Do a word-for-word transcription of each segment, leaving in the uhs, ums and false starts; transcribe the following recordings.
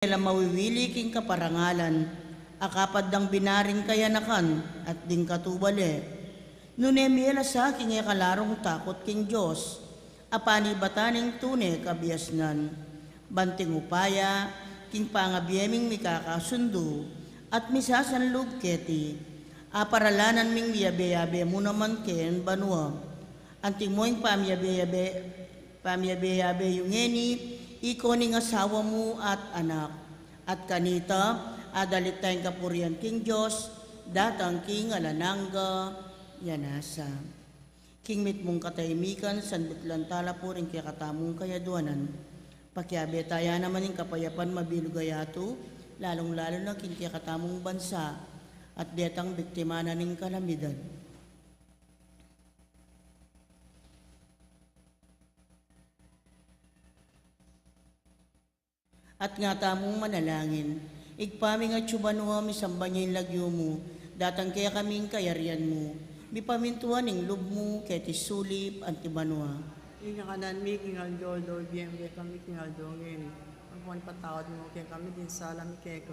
la mawiwili king kaparangalan, a kapad dang binaring kayanakan at ding katubale. Nune mie la sa king e kalarung takut king Dios, a panibatan ning tune kabiasnan. Ban king upaya king pangabie ming mikakasundu at misasanlub keti, a paralanan ming miyabe-yabe mu naman king banua. Antimo ing pamiyabe-yabe, pamiyabe-yabe yu ngeni, ika ning asawa mu at anak. At kanita, adalit taya ing kapurian king Dios, datang king alang angga. Yan asa. King mitmung katahimikan, sandulan tala pu ring kekatamung kayaduanan. Pakiabe taya naman ing kapayapan mabilug a yatu, lalung-lalu na king kekatamung bansa, at detang biktima na ning kalamidad. At nga tamung manalangin. Ibpa mi, atsu ka banua, misamban ya ing lagyu mu, datang kekami ing kayarian mu, mipamintuan ing lub mu keti sulip anti banua. Ing kakanan mi king aldo-aldo ibie mu kekami king aldo ngeni. Ampon ipatawad mu kekami ding sala mi keka,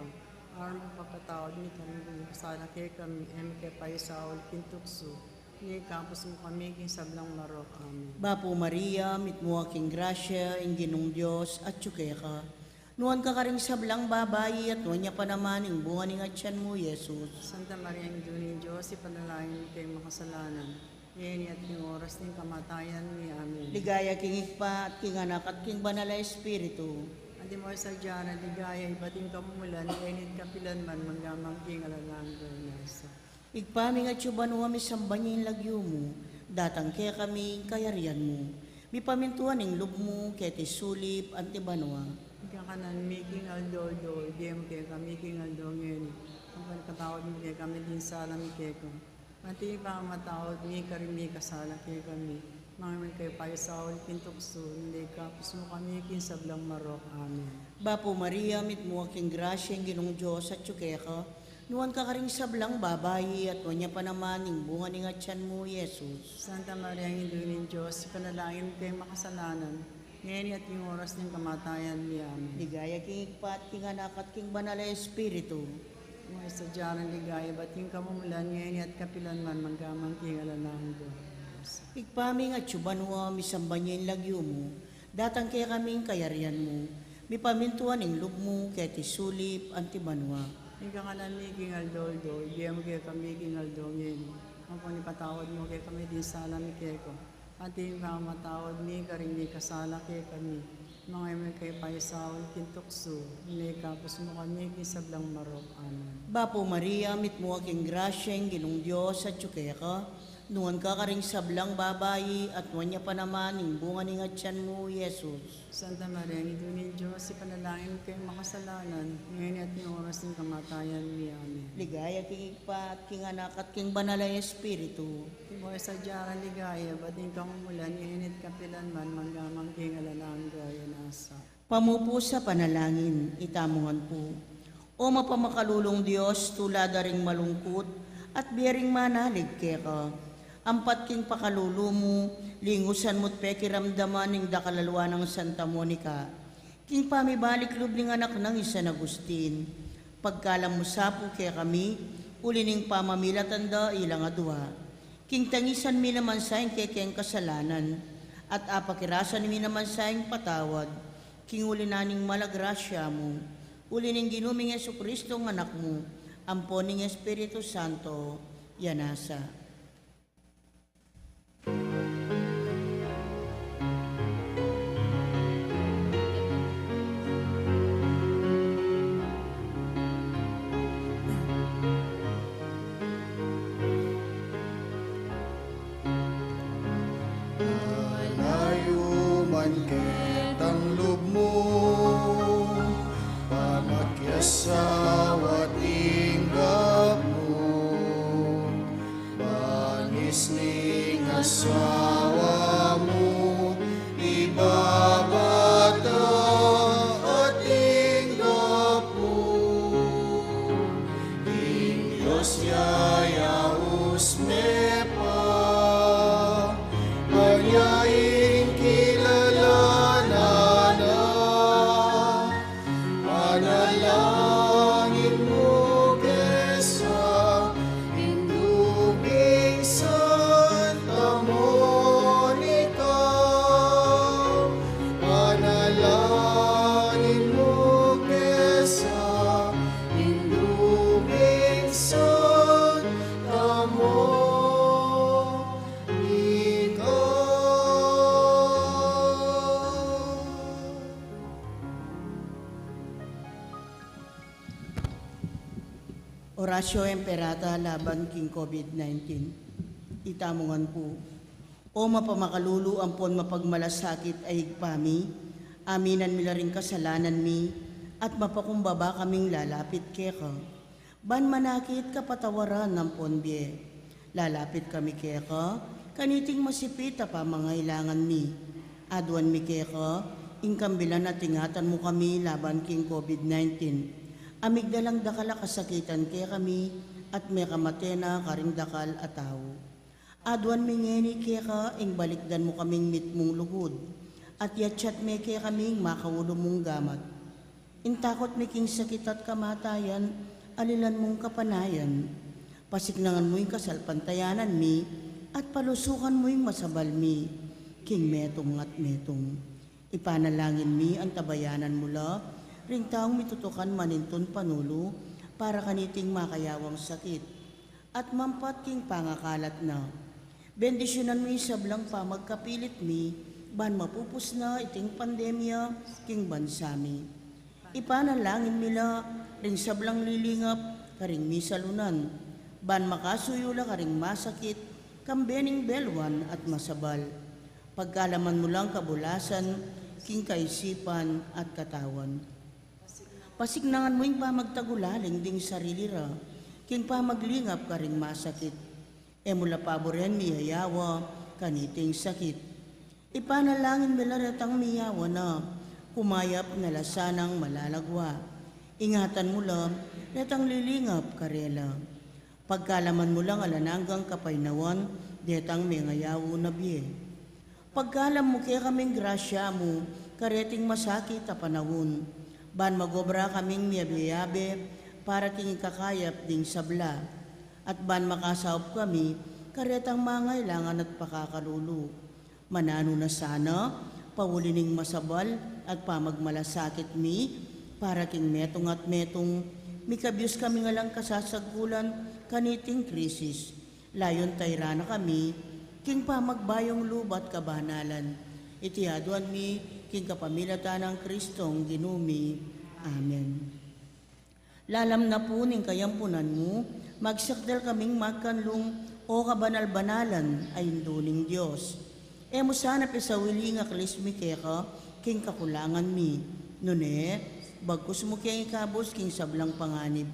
arang pepatawad mi kareng mikasala kekami, e mu ke paisaul king tuksu, nune ikabus mu kami king sablang marok. Amen. Bapu Maria, mitmu ka king grasya, ing Ginung Dios atsu keka. Nuan ka karing sablang babai, at nuan ya pa naman ing bunga ning atyan mu, Jesus. Santa Maria, Indu ning Dios, ipanalangin mu keng makasalanan, ngeni at king oras ning kamatayan mi. Amen. Ligaya king Ibpa, at king Anak, at king Banal a Espiritu. Antimo ing sadya nang ligaya ibat king kamumulan, ngeni at kapilan man, manggaman king alang angga. Yan asa. Ibpa mi, atsu ka banua, misamban ya ing lagyu mu, datang kekami ing kayarian mu, mipamintuan ing lub mu keti sulip anti banua. Ing kakanan mi king aldo-aldo ibie mu kekami king aldo ngeni. Ampon ipatawad mu kekami ding sala mi keka, anti ing pamamatawad mi karing mikasala kekami. Manga e mu ke paisaul king tuksu, nune ikabus mu kami king sablang marok. Amen. Bapu Maria, mitmu ka king grasya, ing Ginung Dios atsu keka. Nuan ka karing sablang babai, at nuan ya pa naman ing bunga ning atyan mu, Jesus. Santa Maria, Indu ning Dios, ipanalangin mu keng makasalanan, ngeni at king oras ning kamatayan mi. Amen. Ligaya king Ibpa, at king Anak, at king Banal a Espiritu. Antimo ing sadya nang ligaya ibat king kamumulan, ngeni at kapilan man, manggaman king alang angga. Ibpa mi, atsu ka banua, misamban ya ing lagyu mu, datang kekami ing kayarian mu, mipamintuan ing lub mu keti sulip anti banua. Ing kakanan mi king aldo-aldo ibie mu kekami king aldo ngeni. Ampon ipatawad mu kekami ding sala mi keka, anti ing pamamatawad mi karing mikasala kekami. Manga e mu ke paisaul king tuksu, nune ikabus mu kami king sablang marok. Amen. Bapu Maria, mitmu ka king grasya, ing Ginung Dios atsu keka. Nuan ka karing sablang babai, at nuan ya pa naman ing bunga ning atyan mu, Jesus. Santa Maria, Indu ning Dios, ipanalangin mu keng makasalanan, ngeni at king oras ning kamatayan mi. Amen. Ligaya king Ibpa, at king Anak, at king Banal a Espiritu. Antimo ing sadya nang ligaya ibat king kamumulan, ngeni at kapilan man, manggaman king alang angga. Yan asa. Pamupu sa panalangin. Itamu ngan pu. O mapamakalulung Dios, tula da ring malungkut at bie ring manalig keka. Ampat king pakalulu mu, lingusan mu't pekiramdaman ing dakal a lua nang Santa Monica king pamibalik lub ning anak nang i San Agustin. Pagkalam mu sa pu kekami, uli ning pamamilatan da ilang adua. King tangisan mi naman sa ing kekeng kasalanan, at apakirasan mi naman sa ing patawad king uli na ning mal a grasya mu, uli ning Ginu ming Jesucristo, ing Anak mu, ampon ning Espiritu Santo. Yan asa. Alayu man ketang lub mu, pamakiasawa tinggap mu, banis ning asawa mu, ibabata at tinggap mu. Ing Dios yayaus me pa, ban ya ing kilalanan na, pana Panalangin mu kesa, Indu ming Santa Monica. Panalangin mu kesa, Indu ming Santa Monica. Oratio Imperata laban king COVID nineteen. Itamu ngan pu. O mapamakalulu ampon mapagmalasakit a Ibpa mi, aminan mi la ring kasalanan mi, at mapakumbaba kaming lalapit keka. Ban manakit kapatawaran ampon bie. Lalapit kami keka, kaniting masipit a pamangailangan mi. Aduan mi keka, ing kambilan at ingatan mu kami laban king COVID nineteen. A migdalang dakal a kasakitan kekami, at mekamate na karing dakal a tau. Aduan mi ngeni keka, ing balikdan mu kaming mitmung lugud. At yatyat me kekami ing makaulu mung gamat. Ing takut mi king sakit at kamatayan, alilan mung kapanayan. Pasiknangan mu ing kasalpantayanan mi, at palusukan mu ing masabal mi, king metung at metung. Ipanalangin mi antabayanan mu la, ring taung mitutukan manintun panulu, para kaniting makayawang sakit. At mampat king pangakalat na. Bendisyunan mu ing sablang pamagkapilit mi, ban mapupus na iting pandemya king bansa mi. Ipanalangin mi la, ring sablang lilingap, karing misalunan, ban makasuyu la karing masakit, kambe ning belwan at masabal. Pagkalaman mu lang kabulasan, king kaisipan at katawan. Pasiknangan mu ing pamagtagulaling ding sarili ra, king pamaglingap karing masakit. E mu la paburen miyayawa, kaniting sakit. Ipanalangin mi la retang miyawa na, kumayap na la sanang malalagwa. Ingatan mu la, retang lilingap karela. Pagkalaman mu lang alang anggang kapaynawan, detang mengayaw na bie. Pagkalam mu kekaming grasya mu, kareting masakit a panaun. Ban magobra kaming miyabe-yabe, para king ikakayap ding sabla. At ban makasaup kami, karetang mangailangan at pakakalulu. Mananu na sana, pauli ning masabal at pamagmalasakit mi, para king metung at metung, mikabyus kami ngan lang kasasagkulan, kaniting krisis. Layun tayran na kami, king pamagbayung lubat kabanalan. Iti aduan mi, king kapamilatan nang Kristong Ginu mi. Amen. Lalam na pu ning kayampunan mu, magsakdal kaming magkanlung, o kabanal-banalan a Indu ning Dios. E mu sana pisawili ing aklis mi keka, king kakulangan mi. Nune, bagkus mu keng ikabus king sablang panganib.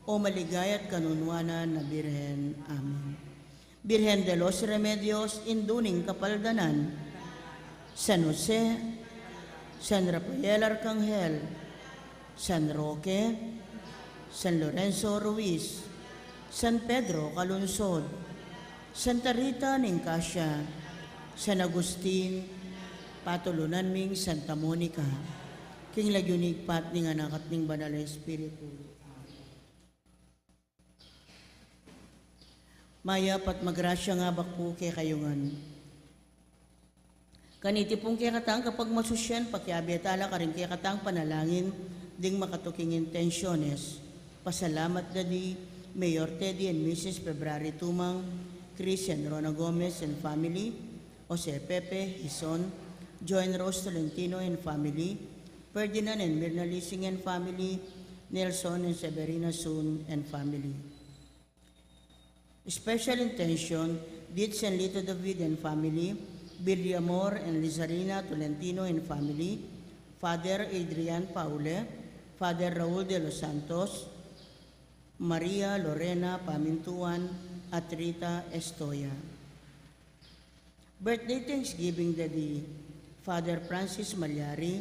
O maligaya at kanunuanan a Birhen. Amen. Birhen de los Remedios, Indu ning Kapaldanan, San Jose, San Rafael Arcangel, San Roque, San Lorenzo Ruiz, San Pedro Calungsod, Santa Rita ning Cascia, San Agustin, patulunan ming Santa Monica, king lagyu ning Ibpa at ning Anak at ning Banal a Espiritu. Mayap at magrasyang abak pu kekayu ngan. Kaniti pung kekatang kapagmasusyan, pakiabe tala karing kekatang panalangin ding makatuking intensyones. Pasalamat da di Mayor Teddy and Missus February Tumang, Chris and Rona Gomez and family, Jose Pepe, Hison, Joan Rose Tolentino and family, Ferdinand and Mirna Lising and family, Nelson and Severina Sun and family. Special intention, Ditz and Lito David and family, Billy Amor and Lizarina Tolentino and family, Father Adrian Paule, Father Raul de los Santos, Maria Lorena Pamintuan, at Rita Estoya. Birthday Thanksgiving da di Father Francis Malyari,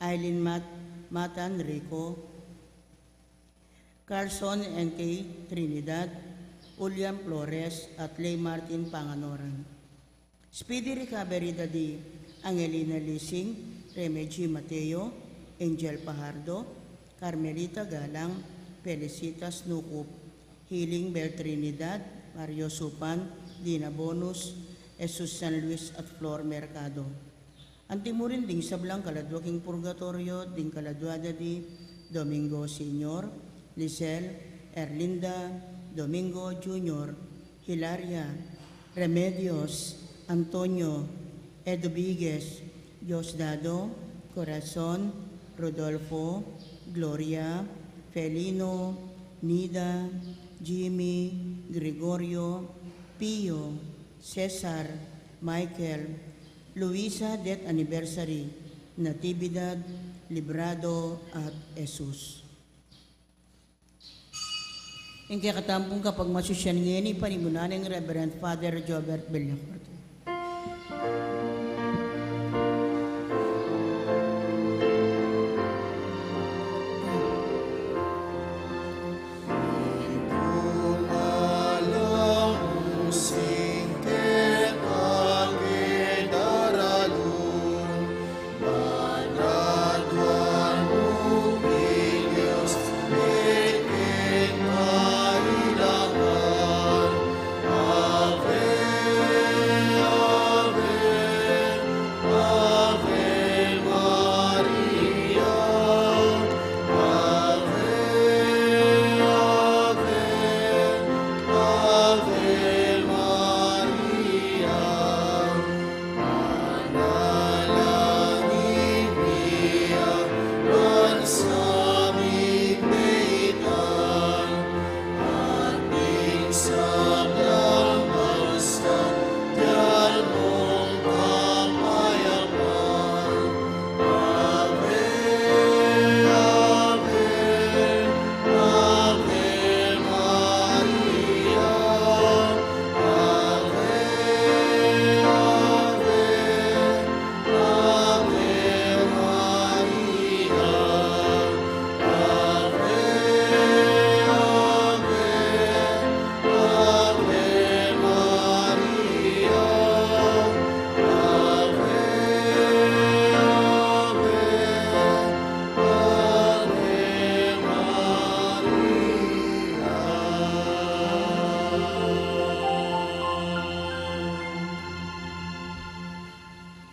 Eileen Mat-, Matan Rico, Carson N K Trinidad, William Flores, at Lay Martin Panganoran. Speedy recovery da di Angelina Lising, Reme G Mateo, Angel Pajardo, Carmelita Galang, Felicitas Nucup, Healing Bel Trinidad, Mario Supan, Dina Bonus, Jesus San Luis at Flor Mercado. Anti mu rin ding sablang kaladua king purgatoryo, ding kaladua da di Domingo Senior, Lisel, Erlinda, Domingo Junior, Hilaria, Remedios, Antonio, Edo Vigues, Diosdado, Corazon, Rodolfo, Gloria, Felino, Nida, Jimmy, Gregorio, Pio, Cesar, Michael, Luisa, death anniversary, Natividad, Librado, at Jesus. Ing kekatamung kapagmasusyan ngeni, panimunan nang Reverend Father Jobert Villacorte.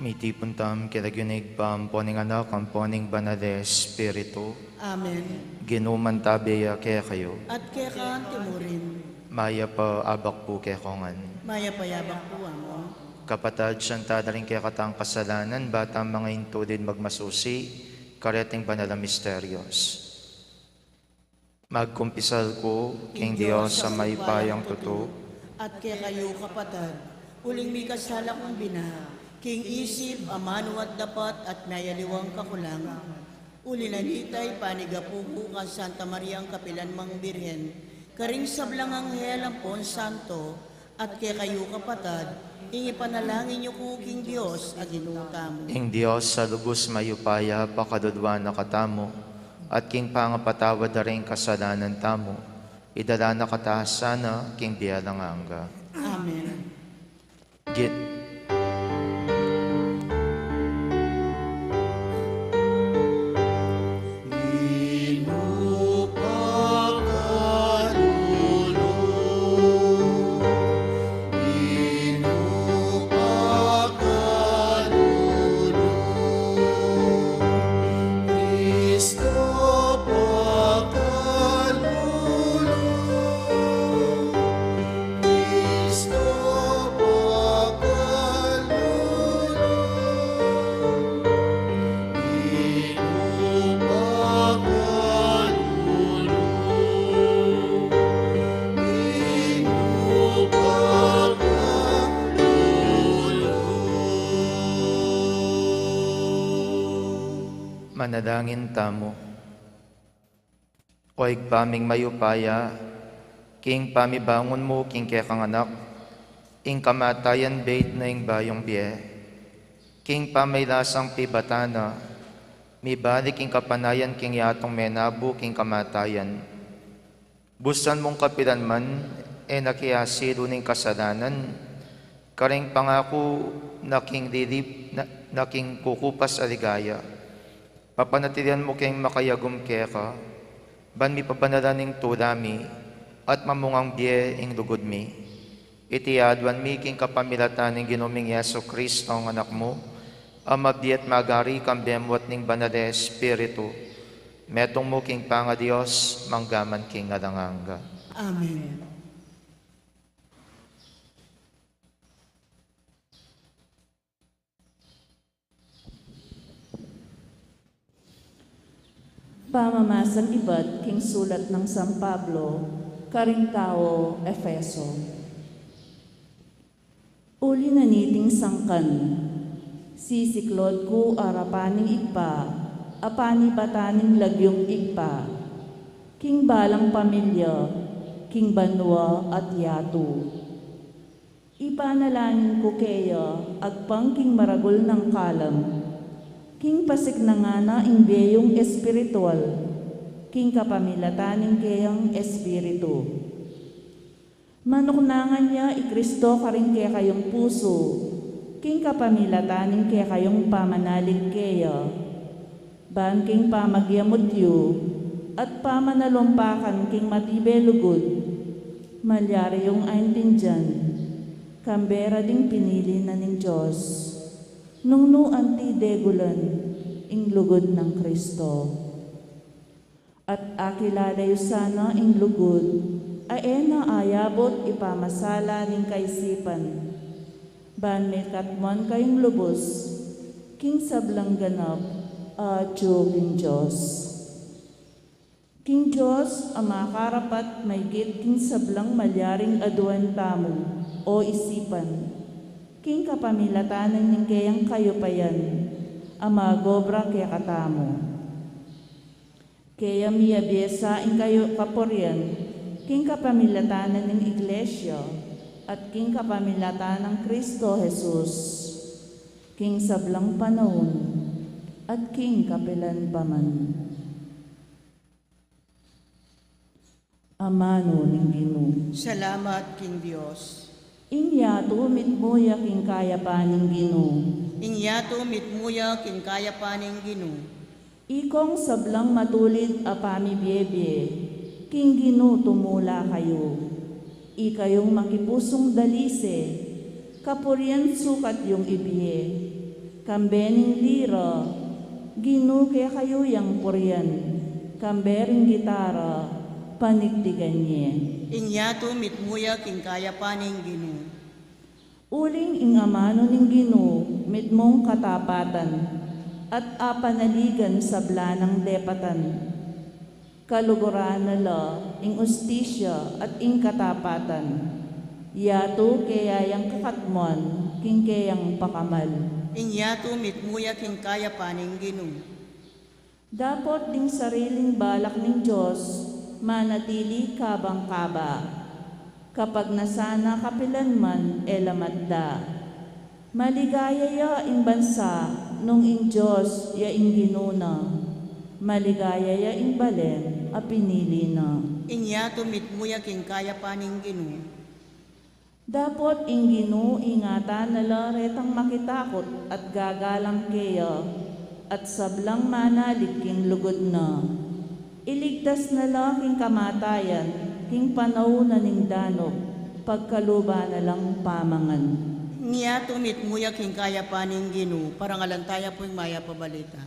Mitipun tamu king lagyu ning Ibpa, ampo ning Anak, ampo ning Banal a Espiritu. Amen. Ginu mantabe ya kekayu. At keka anti mu rin. Mayap a abak pu kekongan. Mayap a abak pu, Among. Kapatad, sisian tala ring kekatang kasalanan, ba tang mangaintulid magmasusi kareting banal a misteryos. Magkumpisal ku king Dios a mayupayang tutu. At kekayu, kapatad, uling mikasala kung bina, king isip, amanu at dapat, at mayaliwang kakulangan. Uli na nita, ipanigapu ku kang Santa Mariang kapilan mang Birhen, karing sablang anghel ampon santo, at kekayu, kapatad, ing ipanalangin yu ku king Dios a Ginu tamu. Ing Dios a lubus mayupaya pakalulu na katamu, at king pangapatawad da ring kasalanan tamu, idala na kata sana king bie alang angga. Amen. Git- Manalangin tamu. O Ibpa ming mayupaya, king pamibangun mu king kekang Anak, ing kamatayan beit na ing bayung bie, king pamaglasang pibatan na, mibalik ing kapanayan king yatung menabu king kamatayan. Busan mung kapilan man, e na kiyasilu ning kasalanan, karing pangaku na king lilip-, na, na king kukupas a ligaya. Papanatilian mu keng makayagum keka, ban mipabanalan ing tula mi, at mamungang bie ing lugud mi. Iti aduan mi king kapamilatan ning Ginu ming Jesu Cristo, ing Anak mu, a mabie at magari kambe mu at ning Banal a Espiritu, metung mu king pangaDios, mangga man king alang angga. Amen. Pamamasang ibat king sulat nang San Pablo karing taga Efeso. Uli na niting sangkan, sisiklaud ku arapan ning Ibpa, a panibatan ning lagyung Ibpa, king balang pamilya, king banua at yatu. Ipanalangin ku keya agpang king maragul nang kalam, king pasiknangan na ing bie yung espiritual, king kapamilatan ning keyang Espiritu. Manuknangan ya i Kristo karing kekayung pusu, king kapamilatan ning kekayung pamanalig keya. Ban king pamagyamut yu at pamanalumpakan king matibe lugud, malyari yung aintindian, kambe ra ding pinili na ning Dios, nung nu anti degulan ing lugud nang Kristo. At akilala yu sana ing lugud a e na ayabut ipamasala ning kaisipan, ban mikatmuan kayung lubus king sablang ganap a atyu king Dios. King Dios a makarapat maigit king sablang malyaring aduan tamu o isipan, king kapamilatan ning keyang kayupayan a mag-obra kekatamu. Keya miyabie sa ing kayu kapurian, king kapamilatan ning Iglesia, at king kapamilatan nang Kristo Jesus, king sablang panaun, at king kapilan pa man. Amanu ning Ginu. Salamat king Dios. Ing yatu mitmu ya king kayapan ning Ginu. Ing yatu mitmu ya king kayapan ning Ginu. Ikong sablang matulid a pamibiebie, king Ginu tumula kayu. Ikayung makipusung dalise, kapurian sukat yung ibie, kambe ning lira, Ginu kekayu yang purian, kambe ring gitara, panigtigan ye. Ing yatu mitmu ya king kayapan ning Ginu. Uling ing amanu ning Ginu mitmung katapatan, at apanaligan sabla nang depatan. Kaluguran na la ing ustisya at ing katapatan. Yatu keya yang kakatmuan king keyang pakamal. Ing yatu mitmu ya king kayapan ning Ginu. Dapot ding sariling balak ning Dios manatili kabang-kaba. Kapag nasana kapilan man e la matda. Maligaya ya ing bansa nung ing Dios ya ing Ginu na. Maligaya ya ing balen a pinili na. Ing yatu mitmu ya king kayapan ning Ginu. Dapot ing Ginu ingatan na la retang makitakut at gagalang keya, at sablang manalig king lugud na. Iligtas na la king kamatayan, king panaun na ning danup, pagkaluban na lang pamangan. Ing yatu mitmu ya king kayapan ning Ginu. Parangalan taya pu ing mayap a balita.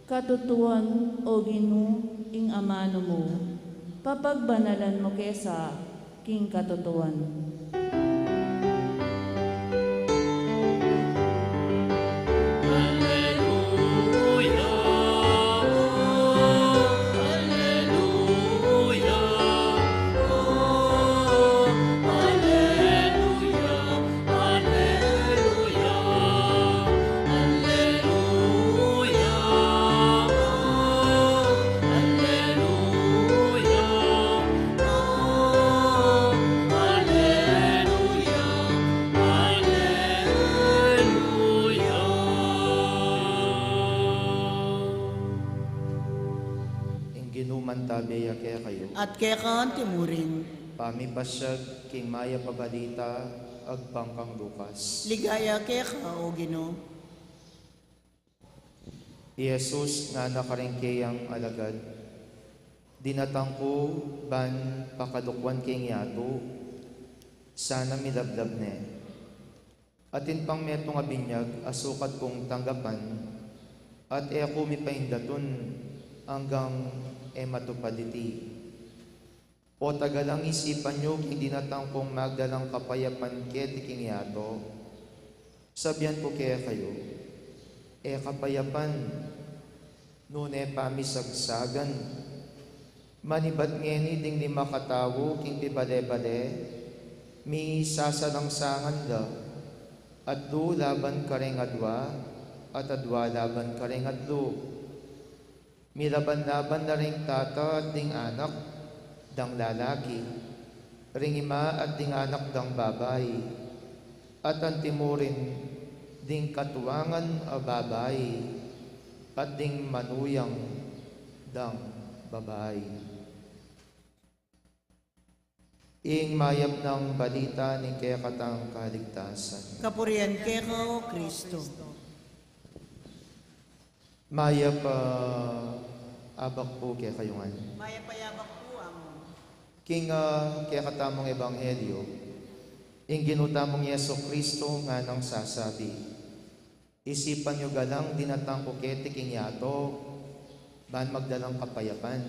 Katutuan, o Ginu, ing amanu mu, papagbanalan mu ke sa king katutuan. Tabe ya kekayu. At keka antimurin. Pamipasyag king mayap a balita agpang kang Lucas. Ligaya keka, O Ginu. I Jesus ngana karing keyang alagad, "Dinatang ku ban pakalukwan keng yatu, sana milablab ne. Atin pang metung a binyag a sukat kung tanggapan, at e ku mipaindatun anggang e matupad iti. O tagalang, isipan yu king dinatang kung magdalang kapayapan keti king yatu. Sabian ku kekayu, e kapayapan, nune pamisagsagan. Manibat ngeni ding lima katau king pibale-bale, misasalangsangan la, atlu laban kareng adua, at adua laban kareng atlu. Milaban-laban la ring tata at ding anak dang lalaki, ring ima at ding anak dang babai, at antimurin ding katuangan a babai, at ding manuyang dang babai." Ing mayap nang balita ning kekatang kaligtasan. Kapurian keka, O Kristo. Mayap a abak pu kekayu ngan. Mayap a abak pu, Among. King, ah, kekatamung ebanghelyo, ing Ginu tamung Jesu Kristo nganang sasabi, "Isipan yu galang dinatang ku keti king yatu, ban magdalang kapayapan.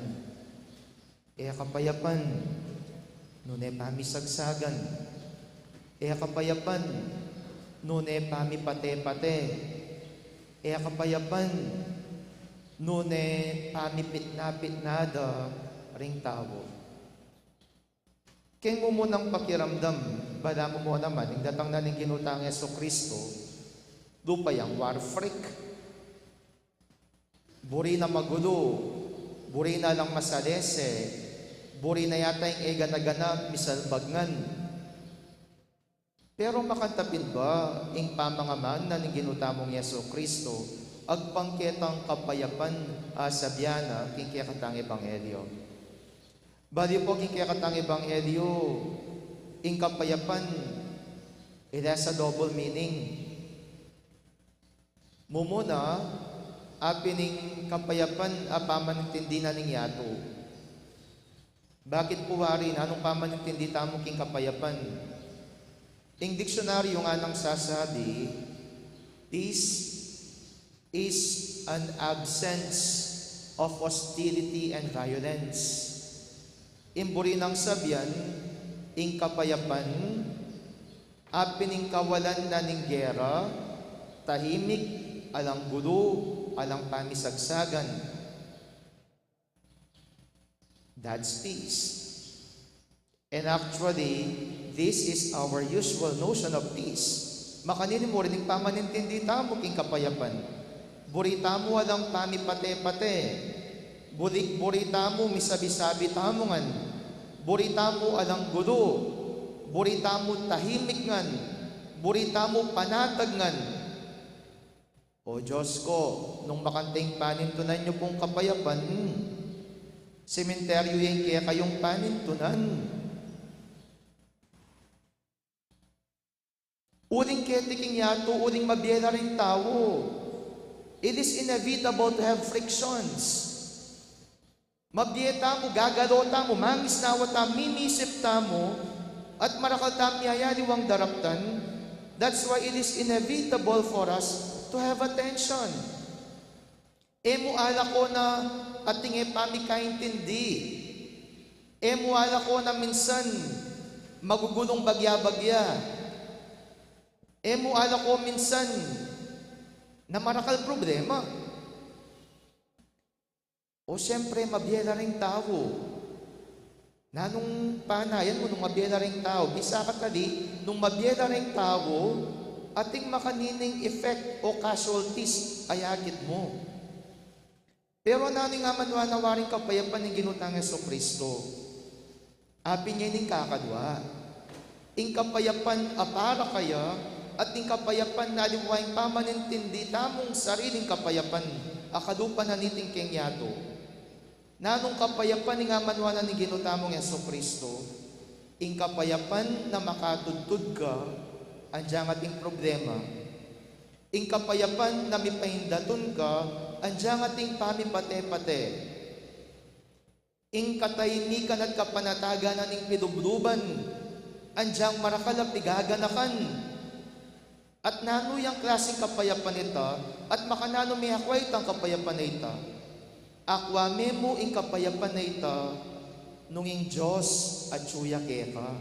E kapayapan, nune pamisagsagan. E kapayapan, nune pamipate-pate. E kapayapan, nune pamipitna-pitna da ring tau." Keng mumunang pakiramdam, balamu mu naman, ing datang na ning Ginu tang Jesu Kristo, lupa yang war freak. Buri na magulu, buri na lang masalese, buri na yata ing e gana-gana misalbag ngan. Pero makantabi ba ing pamangamana ning Ginu tamung Jesu Kristo agpang ketang kapayapan a sabian na king kekatang ebanghelyo? Bali pu king kekatang ebanghelyo, ing kapayapan, it has a double meaning. Mumuna, apin ing kapayapan a pamanintindi na ning yatu. Bakit pu wari, nanung pamanintindi tamu king kapayapan? Ing diksyonaryu nganang sasabi, "Peace is an absence of hostility and violence." Ing buri nang sabian, ing kapayapan, apin ing kawalan na ning gera, tahimik, alang gulu, alang pamisagsagan. That's peace. And actually, this is our usual notion of peace. Makanini mu rin ing pamanintindi tamu king kapayapan. Buri tamu alang pamipate-pate. Buri, buri tamu misabi-sabi tamu ngan. Buri tamu alang gulu. Buri tamu tahimik ngan. Buri tamu panatag ngan. O Dios ku, nung makanting panintunan yu pung kapayapan, sementeryu ya ing kekayung panintunan. Uling keti king yatu, uling mabie la ring tau. It is inevitable to have frictions. Mabie tamu, gagalo tamu, mangisnawa tamu, mimisip tamu, at marakal tamu miyayaliwang daraptan. That's why it is inevitable for us to have a tension. E mu ala ko na ating e pamikaintindi. E mu ala ko na minsan magugulung bagya-bagya. E mu ala ko minsan na marakal problema. O, siyempre, mabie la ring tau. Nanung panayan mu nung mabie la ring tau? Bisa katali, nung mabie la ring tau, ating makanining effect o casualties a yakit mu. Pero nanu ing amanwa na waring kapayapan ning Ginu tang Jesu Kristo? Apin ya ining kakadwa, ing kapayapan a para kaya, at ing kapayapan na aliwa ing pamanintindi tamung sariling kapayapan a kalupa na niting keng yatu. Nanung kapayapan ing amanuan na ning Ginu tamung Jesucristo? Ing kapayapan na makatudtud ka agyang ating problema. Ing kapayapan na mipaindatun ka agyang ating pamipate-pate. Ing katahimikan at kapanatagan na ning pilubluban agyang marakal a pigaganakan. At nanu yang klaseng kapayapan ita, at makananu me akwa itang kapayapan a ita? Akwa me mu ing kapayapan a ita nung ing Dios atyu ya keka.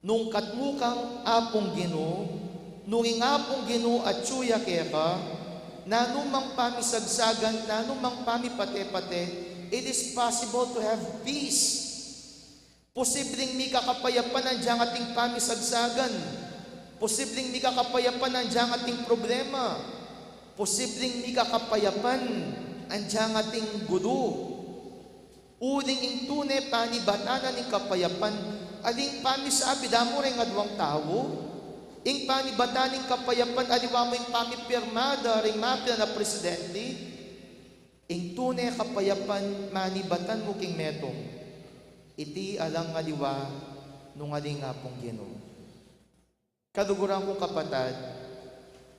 Nung katmu kang Apung Ginu, nung ing Apung Ginu atyu ya keka, nanumang pamisagsagan, nanumang pamipate-pate, it is possible to have peace. Posibleng mika kapayapan agyang ating pamisagsagan. Posibleng mika kapayapan agyang ating problema. Posibleng mika kapayapan agyang ating gulo. Uling ing tune panibatan na ning kapayapan, ali ing pamisabi da mu ring aduang tau? Ing panibatan ning kapayapan, aliwa mu ing pamipirma da ring mapilan a presidente? Ing tune kapayapan manibatan mu king metung, iti alang aliwa nung ali ing Apung Ginu. Kaluguran kung kapatad,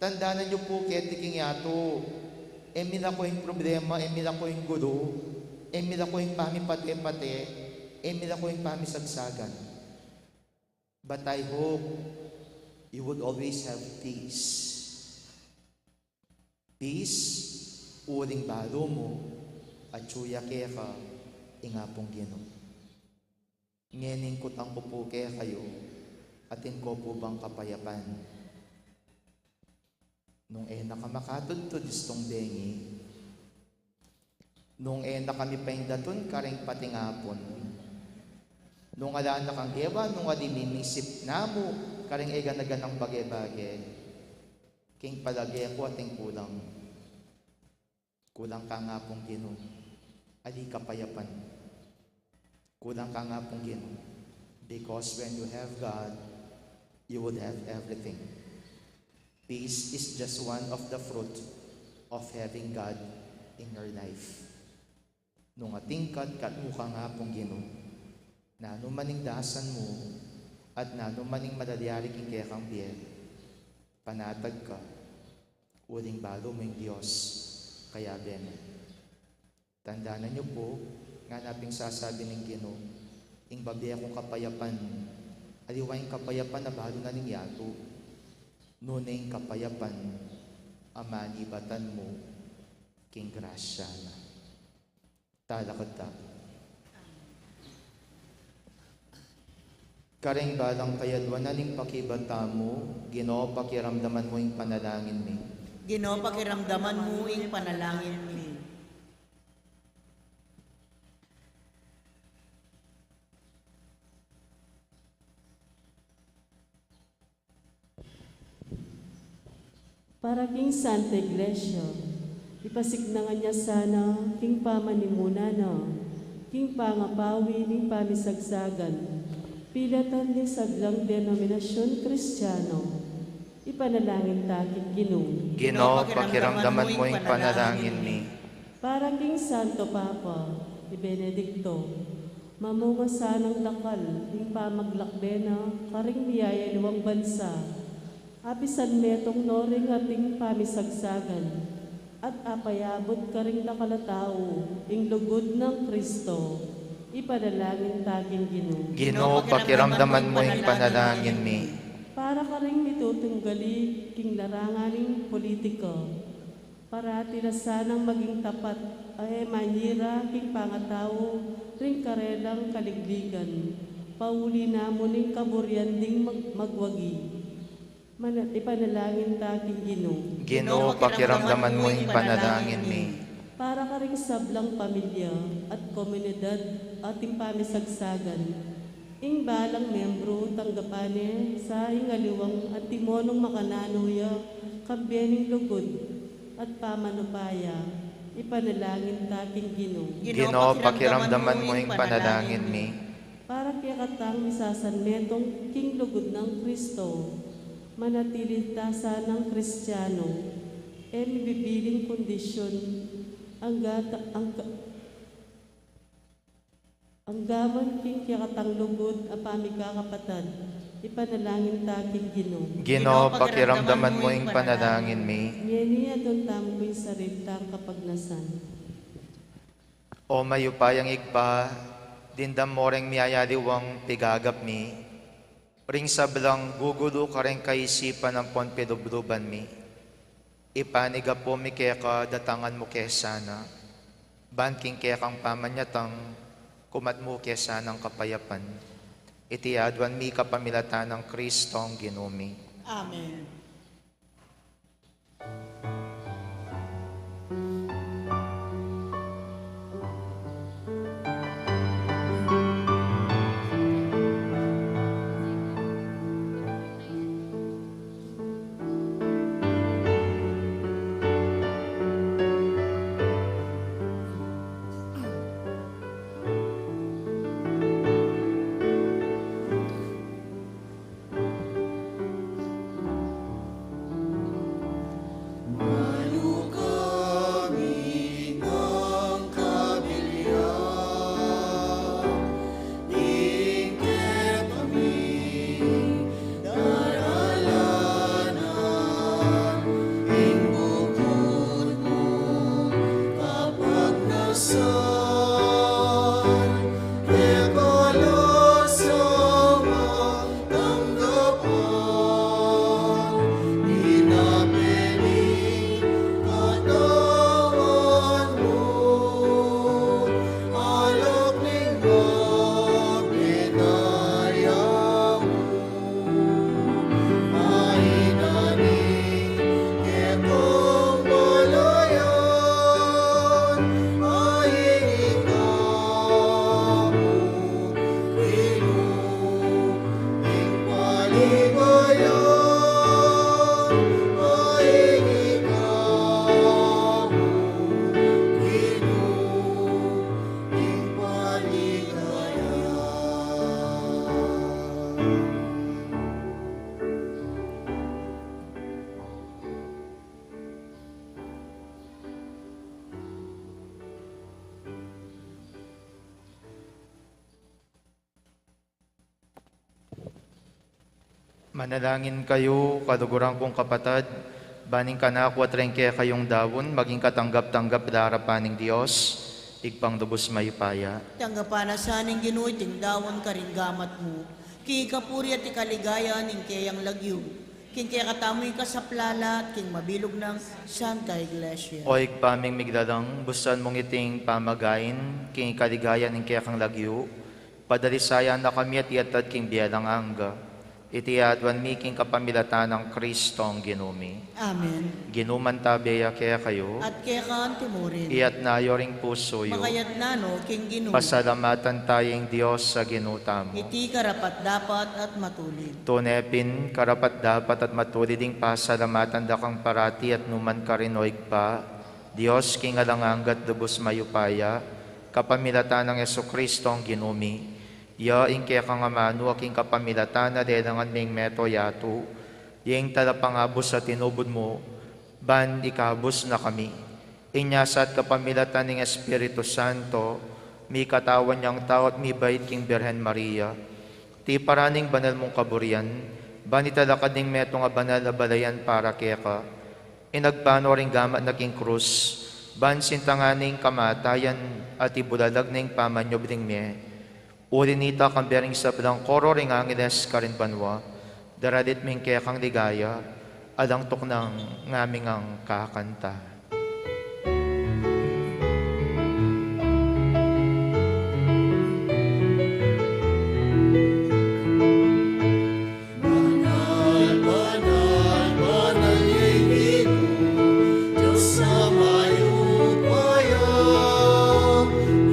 tandanan yu pu keti king yatu, e milako ing problema, e milako ing gulo, e milako ing pamipate-pate, e milako ing pamisagsagan. But I hope you would always have peace. Peace, uling balu mu, atyu ya keka ing Apung Ginu. Ngening kutang ku pu kekayu, atin ko pu bang kapayapan? Nung e na ka makatudtud istung bengi, nung e na ka mipaindatun karing pating apun, nung ala na kang gewa, nung ali mimisip na mu karing e gana-ganang bage-bage, king palage ku atin kulang. Kulang kang Apung Ginu. Ali kapayapan? Kulang kang Apung Ginu. Because when you have God, you would have everything. Peace is just one of the fruit of having God in your life. Nung atin ka at katmu kang Apung Ginu, nanu man ing dasan mu at nanu man ing malalyari king kekang bie, panatag ka, uling balu mu ing Dios, kayabe na. Tandanan yu pu, ngana pin sasabi ning Ginu, ing babie kung kapayapan, aliwa ing kapayapan a balu na ning yatu, nune ing kapayapan a manibatan mu king grasya na. Talakad ta. Karing balang kayadwanan ning pakibat tamu, Ginu, pakiramdaman mu ing panalangin mi. Ginu, pakiramdaman mu ing panalangin mi. Para king Santa Iglesia, ipasiknangan ya sana king pamanimuna na, king pangapawi ning pamisagsagan, pilatan ding sablang denominasyun Kristiano. Ipanalangin ta king Ginu. Ginu, pakiramdaman mu ing panalangin mi. Para king Santo Papa, i Benedicto, mamunga sanang dakal ing pamaglakbe na karing miyayaliwang bansa, apisan metung no ring ating pamisagsagan, at apayabut karing dakal a tau ing lugud nang Kristo. Ipanalangin ta king Ginu. Ginu, pakiramdaman mu ing panalangin mi. Para karing mitutunggali king larangan ning politika, parati la sanang maging tapat a e manyira king pangatau ring karelang kaligligan, pauli na mu ning kaburian ding mag-, magwagi. Mana-, ipanalangin ta king Ginu. Ginu, pakiramdaman mu ing panalangin mi. Para karing sablang pamilya at komunidad ating pamisagsagan, ing balang membru tanggapan ne sa ing aliwang antimonung makananu ya, kambe ning lugud at pamanupaya, ipanalangin ta king Ginu. Ginu, pakiramdaman mu ing panalangin mi. Para kekatang misasanmetung king lugud nang Kristo, manatili ta sanang Kristiano, e mibibiling kondisyun, angga ta-, angga-, Anggaman king kekatang lugud a pamikakapatad, ipanalangin ta king Ginu. Ginu, pakiramdaman mu ing panalangin mi. Ngeni aduan tamu king sarili tang kapagnasan. O mayupayang Ibpa, dimdam mu reng miyayaliwang pigagap mi, ring sablang gugulu kareng kaisipan ampon pilubluban mi. Ipanyawad mi keka, datangan mu ke sana, ban king kekang pamanyatang kumat mu ke sanang kapayapan. Iti aduan mi kapamilatan nang Kristong Ginu mi. Amen. Manalangin kayu, kaluguran kung kapatad, ban ing kanaku at ring kekayung daun maging katanggap-tanggap king arapan ning Dios, Ibpang lubus mayupaya. Tanggapan na sa ning Ginu iting daun karing gamat mu, king kapurian at ikaligaya ning keyang lagyu, king kekatamung kasaplalan at king mabilug nang Santa Iglesia. O Ibpa ming miglalang, bustan mung iting pamagain king ikaligaya ning kekang lagyu, padalisayan na kami at iatad king bie alang angga. Iti aduan mi king kapamilatan nang Kristong Ginu mi. Amen. Ing Ginu mantabe ya kekayu. At keka antimurin. Iyatas yu ring pusu yu. Makayatas no king Ginu. Pasalamatan taya ing Dios a Ginu tamu. Iti karapat-dapat at matulid. Tune pin, karapat-dapat at matulid ing pasalamatan da kang parati at nu man karin, O Ibpa, Dios king alang angga at lubus mayupaya, kapamilatan nang Jesukristong Ginu mi. Ya ing kekang amanu a king kapamilatan na lelangan ming meto yatu, ya ing talapangabus a tinubud mu, ban ikabus na kami. Inya sa at kapamilatan ning Espiritu Santo, mikatawan yang tau at mibait king Birhen Maria, tiparan ning banal mung kaburian, ban italakad ning metung a banal a balayan para keka. Inagpang no ring gamat na king krus, ban sintangan ne ing kamatayan at ibulalag ne ing pamanyubling mie. Uli nita, kambe ring sablang koro ring angeles karin banua, daralit mi ing kekang ligaya, alang tuknang ngaming kakanta. Banal, banal, banal ya ing Ginu, Dios a mayupaya.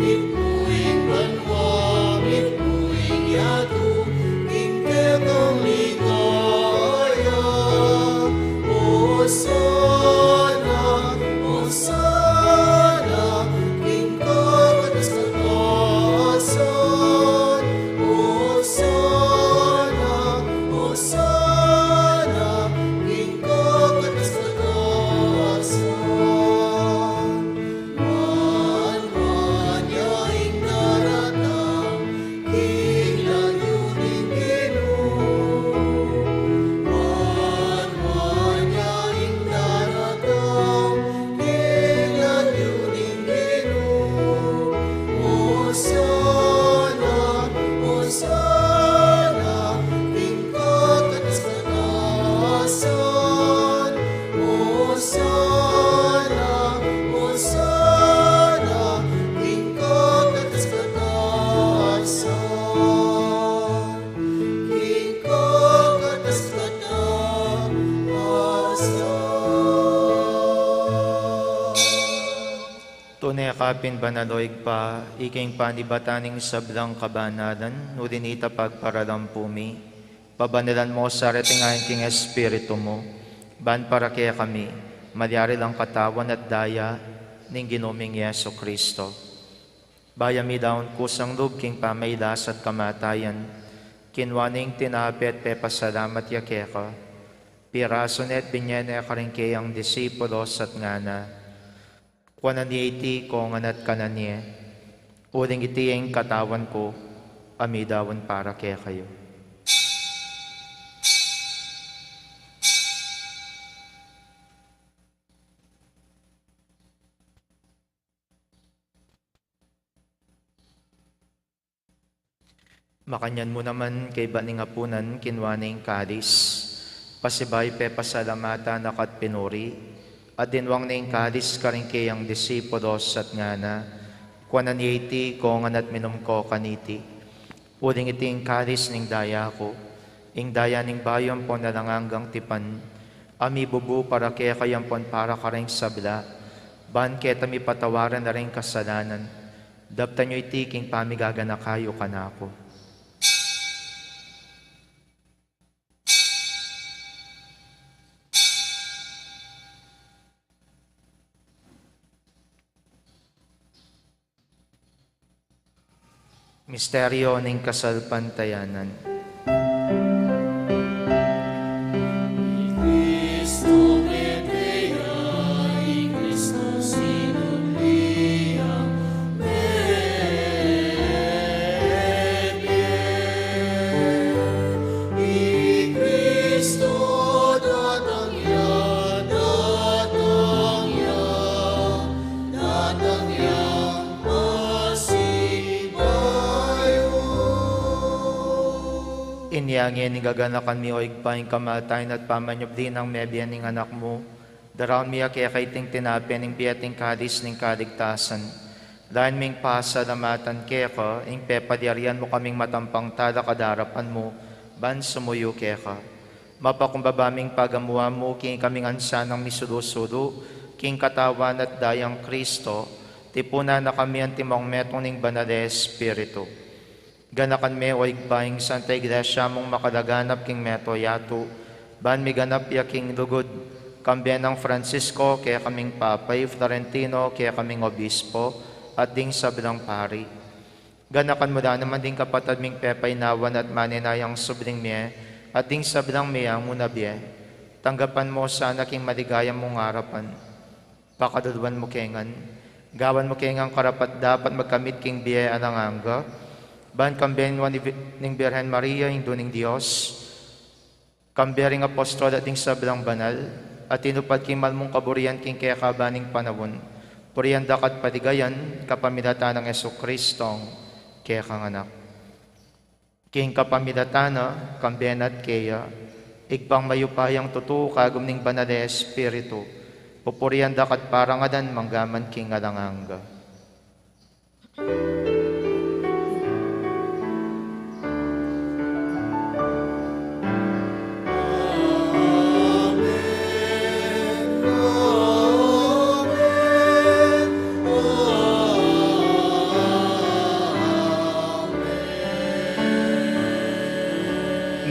Mitmu ing banua, mitmu ing yatu, king kekang ligaya. Hosana, Tune ka pin banal, o Ibpa, ika ing panibatan ning sablang kabanalan, uli na nita pagparalampu mi, pabanalan mu sa reting ain king Espiritu mu, ban para kekami, malyari lang katawan at daya ning Ginu ming Jesucristo. Bayu mi daun kusang lub king pamailas at kamatayan, kinua ne ing tinape at pepasalamat ya keka, pirasu ne at binye ne karing keyang disipulos at ngana: Kuanan ye iti kongan at kanan ye, uling iti ing katawan ku, a midaun para kekayu. Makanyan mu naman, kaybat ning apunan, kinua ne ing kalis, pasibayu pepasalamatan na ka at pinuri, at dinwang ne ing kalis karing keyang disipulos at ngana: Kuanan ye iti kongan at minum ko kaniti, uling iti ing kalis ning daya ku, ing daya ning bayu ampon alang anggang tipan, a mibubu para kekayu ampon para karing sabla, ban keta mipatawaran la ring kasalanan. Daptan yu iti king pamigaganaka yu kanaku. Misteryo ning kasalpantayanan. Inya ngeni gaganakan mi, o Ibpa, ing kamatayan at pamanyubli nang mebie ning Anak mu. Daraun mi keka iting tinape ning bie at ing kalis ning kaligtasan. Lain ming pasalamatan keka ing pepalyarian mu kaming matampang talakad king arapan mu, ban sumuyu keka. Mapakumbaba ming pagamuan mu king ikaming ansanang misulu-sulu king katawan at dayang Kristo, tipunan na kami antimong metung ning Banal a Espiritu. Ganakan me, o Ibpa, ing Santa Iglesia mung makalaganap king meto yatu, ban miganap ya king lugud, kambe nang Francisco kekaming Papa, i Florentino kekaming Obispo, at ding sablang pari. Ganakan mu la naman ding kapatad ming pepaynawan at manenayang subling mie, at ding sablang mie a muna bie. Tanggapan mu sana king maligaya mung arapan. Pakaluluan mu ke ngan, gawan mu ke ngan karapat-dapat magkamit king bie alang angga, ban kambe ning Birhen Maria, Indu ning Dios, kambe ring apostol at ding sablang banal a tinupad king mal mung kaburian king kekaban ning panaun, purian da ka at paligayan kapamilatan nang Jesucristong kekang Anak. King kapamilatan na, kambe na at keya, Ibpang mayupayang tutu, kagum ning Banal a Espiritu, pupurian da ka at parangalan manggaman king alang angga.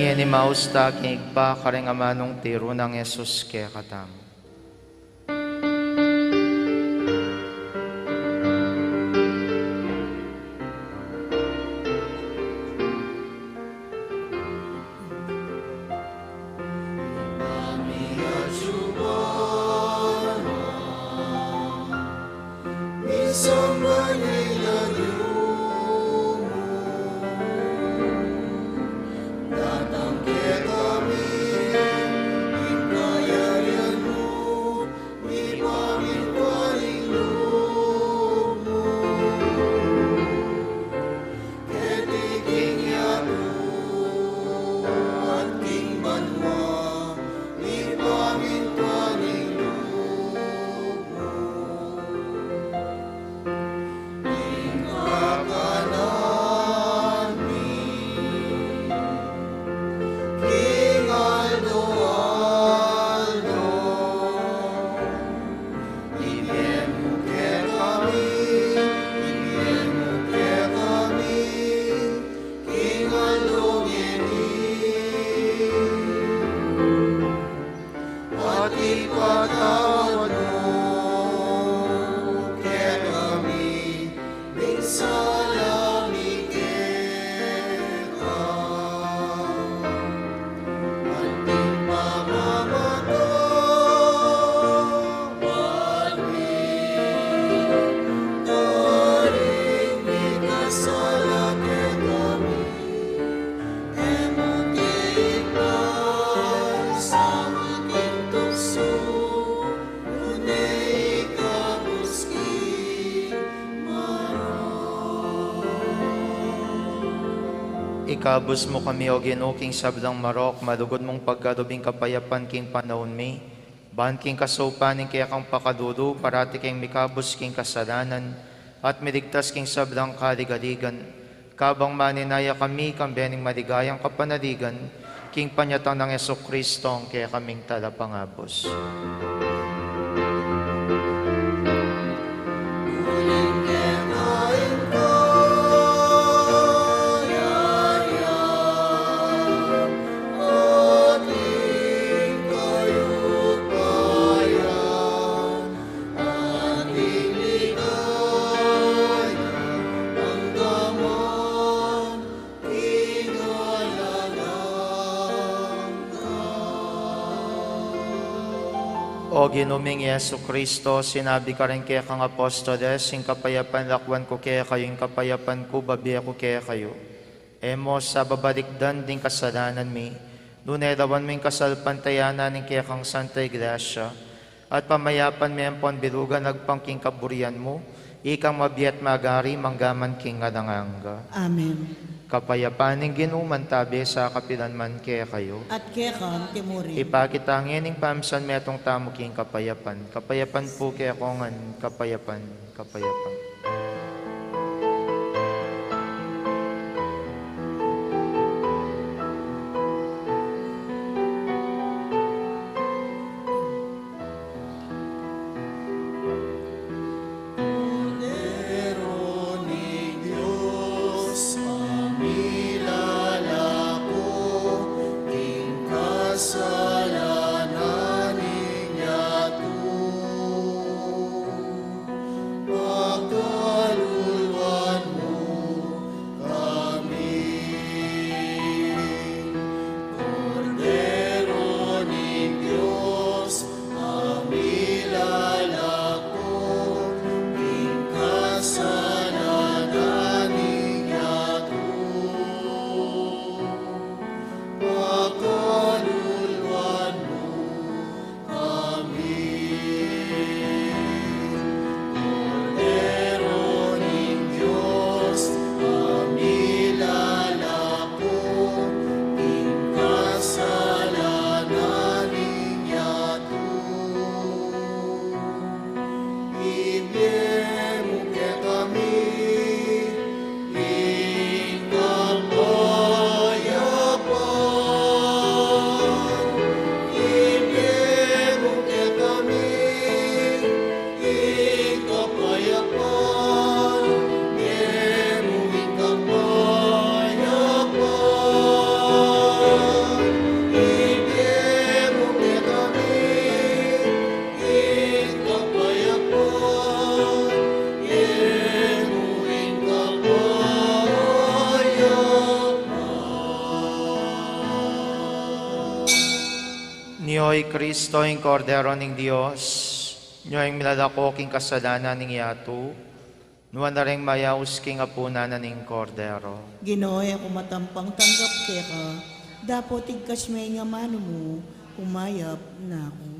Ngeni maus ta king Ibpa karing amanung tiru nang Jesus kekatamu. Kabus mu kami, O Ginu, king sablang marok, malugud mung pagkalub ing kapayapan king panaun mi, ban king kasaupan ning kekang pakalulu, parati kaming mikabus king kasalanan, at miligtas king sablang kaligaligan. Kabang maninaya kami, kambe ning maligayang kapanaligan, king panyatang nang Jesucristo, ing kekaming Talapangabus. O Ginu ming Jesucristo, sinabi mu karing kekang apostoles, ing kapayapan lakwan ku kekayu, ing kapayapan ku bibie ku kekayu. E mu sa babalikdan ding kasalanan mi, nune lawan mu ing kasalpantayanan ning kekang Santa Iglesia, at pamayapan me ampon bilugan agpang king kaburian mu, ikang mabie at magari mangga man king alang angga. Amen. Ing kapayapan ning Ginu mantabe sa kapilan man kekayu. At keka mu rin. Ipakit ta ngeni ing pamisan metung tamu king kapayapan. Kapayapan pu kekayu ngan, kapayapan, kapayapan. Kordero ning Dios, a milalako king kasalanan ning yatu, pakaluluan mu kami. Kordero ning Dios, a milalako king kasalanan ning yatu, pakaluluan mu kami. Kordero ning Dios, a milalako king kasalanan ning yatu, ibie mu kekami ing kapayapan. Ibie mu kekami ing kapayapan. Ibie mu ing kapayapan. Ibie mu kekami ing kapayapan, ibie mu ing kapayapan. Nyo i Kristo, ing Kordero ning Dios, nyo ing milalako king kasalanan ning yatu, nuan la ring mayaus king apunan na ning Kordero. Ginu, e ku matampang tanggap keka, dapot igkas me ing amanu mu, kumayap na ku.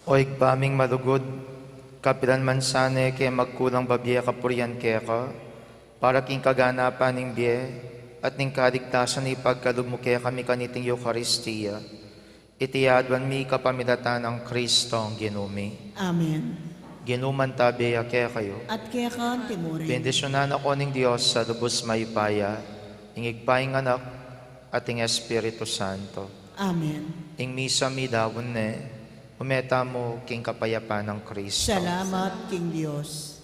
O Ibpa ming malugud, kapilan man sana e ke magkulang babie kapurian keka, para king kaganapan ning bie at ning kaligtasan ipagkalub mu kekami kaniting Eukaristia, iti aduan mi kapamilatan nang Kristong Ginu mi. Amen. Ginu mantabe ya kekayu. At keka anti mu rin. Bendisyunan na ko ning Dios a lubus mayupaya, ing Ibpa, ing Anak, at ing Espiritu Santo. Amen. Ing misa midaun ne, ume tamu king kapayapan nang Kristo. Salamat king Dios.